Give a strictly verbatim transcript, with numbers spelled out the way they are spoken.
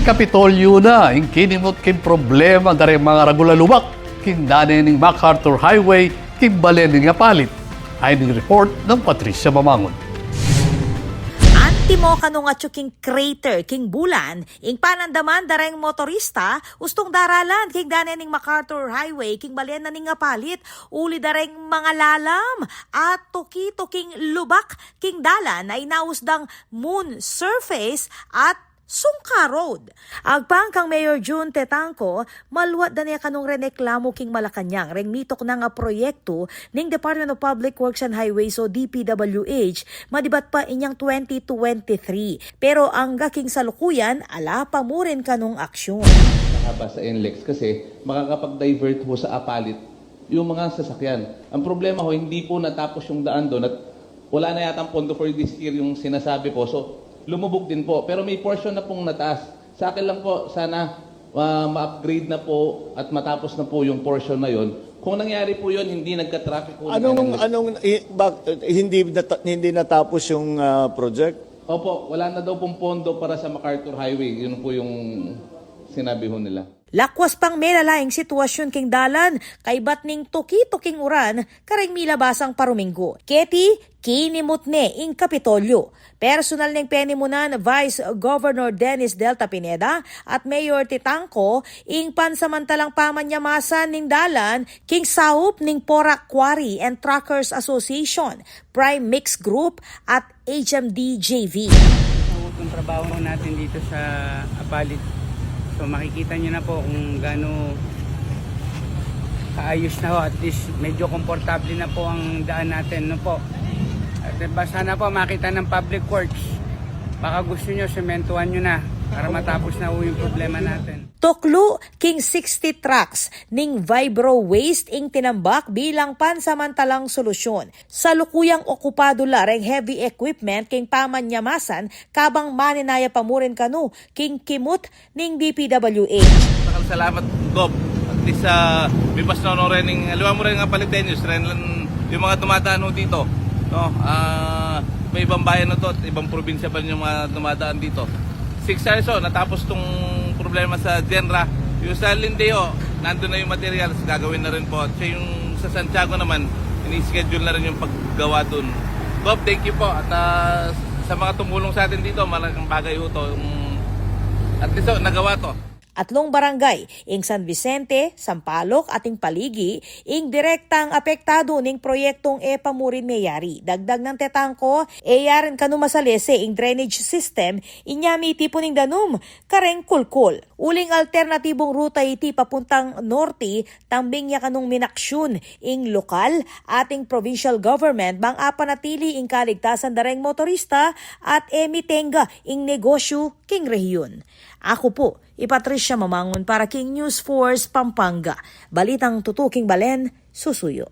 Kapitolyo na ing kinimut king problema da reng mangaragul a lubak king dane ning MacArthur Highway king balen ning Apalit. Ayan ing report nang Patricia Mamangun. Antimo kanung atyu king crater king bulan ing panandaman da reng motorista ustung daralan king dane ning MacArthur Highway king balen na ning Apalit, uli da reng mangalalam at tuki-tuking lubak king dalan a inaus dang Moon Surface at Sungka Road. Agpang kang Mayor Jun Tetangco, maluat da ne kanung reneklamu king Malacañang reng mituknang a proyektu ning Department of Public Works and Highways o D P W H, manibat pa inyang twenty twenty-three. Pero angga king salukuyan, ala pa mu rin kanung aksyun. Mahaba sa NLEX kasi makakapag-divert ho sa Apalit yung mga sasakyan. Ang problema ho, hindi po natapos yung daan doon at wala na yatang pondo for this year yung sinasabi po. So, lumubog din po. Pero may portion na pong nataas. Sa akin lang po, sana ah, ma-upgrade na po at matapos na po yung portion na yon. Kung nangyari po yun, hindi nagka-traffic po ng Anong, NLEX. Anong, i-, bak-, hindi nata-, hindi natapos yung, ah, project? Opo, wala na daw pong pondo para sa MacArthur Highway. Yun po yung sinabi ho nila. Lakwas pang melala ing sitwasyun king dalan kaybat ning tuki-tuking uran kareng milabasang paruminggu. Keti, kinimut ne ing Kapitolyo. Personal neng penimunan Vice Governor Dennis Delta Pineda at Mayor Tetangco ing pansamantalang pamanyamasan ning dalan king saup ning Porac Quarry and Truckers Association, Prime Mix Group at H M D J V. Mabuting trabaho natin dito sa Apalit. So, makikita nyo na po kung gaano kaayos na ho. At least, medyo komportable na po ang daan natin, no po? At, eh, ba-, sana po makita ng Public Works. Baka gusto nyo, sementuhan nyo na para matapos na ho yung problema natin. Tuklu king sixty trucks ning vibro waste ing tinambak bilang pansamantalang solusyon. Salukuyang okupado la reng heavy equipment king pamanyamasan kabang manenaya pa mu rin kanu king kimut ning D P W H. Dakal salamat, Gov. At least, ah, may pasnono rin ning, aliwa mu rin nga Paliteños, rin lang yung mga dumadaan ho dito. No? Ah, may ibang bayan na to at ibang probinsya pa rin yung mga dumadaan dito. Six hours, oh, natapos tong problema sa Genra. Yung sa Linde, oh, nandun na yung materials, gagawin na rin po. At siya yung sa Santiago naman, ini-schedule na rin yung paggawa dun. Gov, thank you po. At, ah, sa mga tumulong sa atin dito, malaking bagay ho to. Yung, at least, oh, nagawa to. Atlung barangay, ing San Vicente, Sampaloc, at ing Paligi, ing direktang apektadu ning proyektong e pa mu rin meyari. Dagdag nang Tetangco, e ya rin kanu masalese ing drainage system, inya mitipun ing danum kareng kulkul. Uling alternatibung ruta iti papuntang norte, tambing ya kanung minaksyon ing lokal at ing provincial government bang apanatili ing kaligtasan da reng motorista at e mitengga ing negosyu king rehiyun. Aku pu i Patricia Mamangun para king News Force Pampanga. Balitang tutu king balen, susuyu.